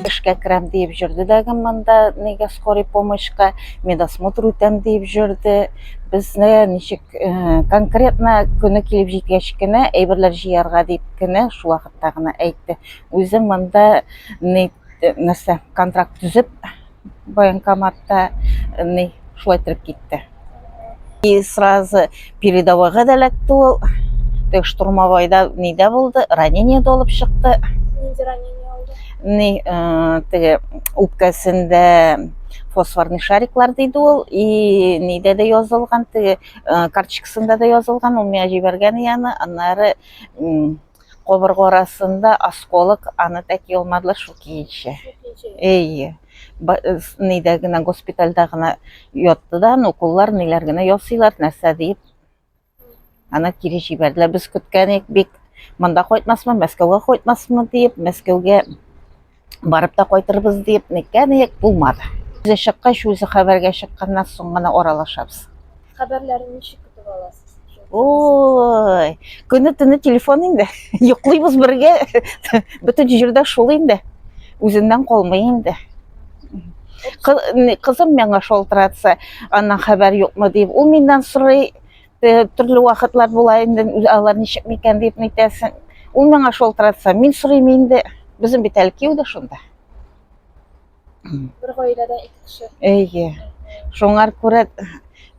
Эшкә керәм диеп җөрде дә монда нигә скорый помощька, медосмотр үтәм диеп җөрде. Безне ничек э, конкретно көне килеп җиткәч кенә әйберләр җыярга дип кенә шул вакытта гына әйтте. Үзе монда ни нәрсә контракт төзеп военкоматта ни шулай иттереп китте. И сразу передовойга да эләкте ул. Теге штурмовойда нидә булды, ранение дә алып чыкты. Нинди ранение алды? Ни, э, теге үпкәсендә фосфорный шариклар диде ул, и нидә дә язылган, теге э, карточкасында да язылган, ул миңа җибәргән яны, аннары кабырга арасында осколок, аны тәки алмадылар шул киенчә. Әйе. Нидә генә госпитальдә генә ятты да, ну, уколлар ниләр генә ясыйлар, нәрсә диеп. Аны кире җибәрделәр. Без көткән идек бик, монда кайтмасмы, Мәскәүгә кайтмасмы диеп, Мәскәүгә барып та кайтырбыз диеп, ниткән идек, булмады. Үзе чыккач, үзе хәбәргә чыкканнан соң гына аралашабыз. Хәбәрләрен ничек көтеп аласыз? Ой, көне төне телефон инде. Йоклыйбыз бергә. Бөтен җирдә шул инде. Үзеннән калмый инде. Кызым миңа шалтыратса, аннан хәбәр юкмы дип, ул миннән сорый. Төрле вакытлар була инде, алар ничек микән дип нитәсең. Ул миңа шалтыратса, мин сорыйм инде. Безнең бит әле кияү дә шунда. Бер гаиләдә ике кеше. Әйе. Шуңар күрә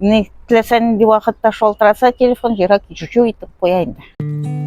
ни теләсә нинди вакытта шалтыратса телефон, йөрәк жу итеп куя инде.